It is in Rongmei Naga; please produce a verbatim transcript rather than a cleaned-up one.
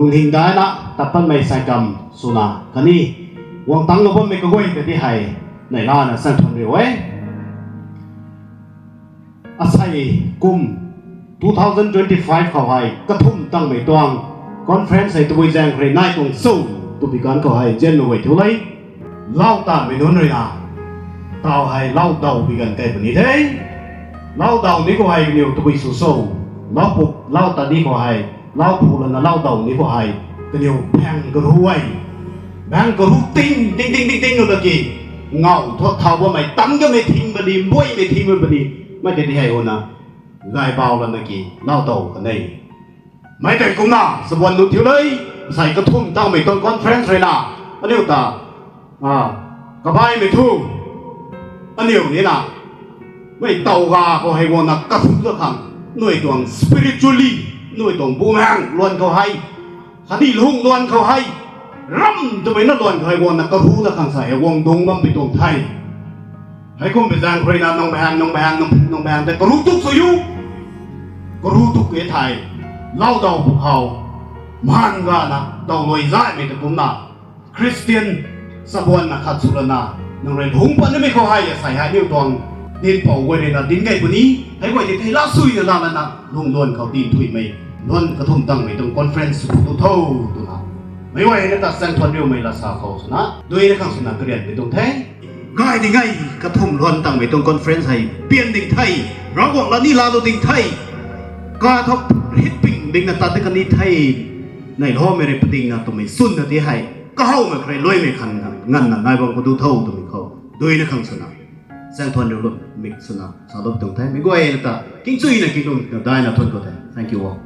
Lungning daina tat patmei saikam swna khatni guang tangclou bammei kaguay ta di hei neih lana chaeng thuan riu e. Asei kum two thousand twenty-five khou hei kathumh tangmei tuang conference hei tabui zaeng rui nai tuang cho twbi ganv khou hei nzianmei guay thiu le. Lau tanmei nunc rui na taw hei lau daw bi ganv kei puni the. Lau daw ni khou hei kaniw tabui sw cho? Lau puk lau tat ni khou hei, lau phu lana lau daw ni khou hei kaniw phaeng karu e. Phaeng karu ting ting ting ting ting nu ta ki, ngau thu thau bammei, tan kamei thing puni, mbuaimei thing puni, mei tei di hei huna gay bau lana ki lau daw kan e. Mei tei kumna chabuan lu thiu le. Asei kathumh tangmei tuang conference rui na aniu ta kabaimei thu, aniu ni na mei taw ga khou hei guangna kathumh ta khang, nui tuang spiritually, nui tuang bumaeng luan khou hei, khatni lung luan khou hei, ram twmei na luan khou hei guangna karu ta khang sa hei guang dungc bammei tuang the. Heikumbi zaeng rui na nang baeng, nang baeng, nang baeng tei karu tuk sw u. Karu tuk e thei, lau daw pwkhou maan gana daw luai zaymei ta kumna Christian chabuanna khat sw lana nang rui lungc patnimei khou hei asei hei aniu tuang dinhpouc guay rui na dinc kei puni. Hei guay tei thei la suina la lana lung luan khou dinthuimei, luan kathumh tangmei tuang conference sw tu tho twna meic guay na ta chaeng thuan riumei lasa khou swna dui na khang swna karianmei tuang the. Gay ding e, kathumh luan tangmei tuang conference hei pian ding the, Ravguangc la ni laalou ding the, kathumh hit ping dingna tat ta kan ni the. Neihloumei rui padingna twmei chwn ta ti hei kahawmei kharui luaimei khang nganvna nai bam khou du tho twmei khou dui na khang swna chaeng thuan riu lum mik swna salou tuang the. Meic guay na ta kingchuina kinglung na daina thuan khou the. Thank you all.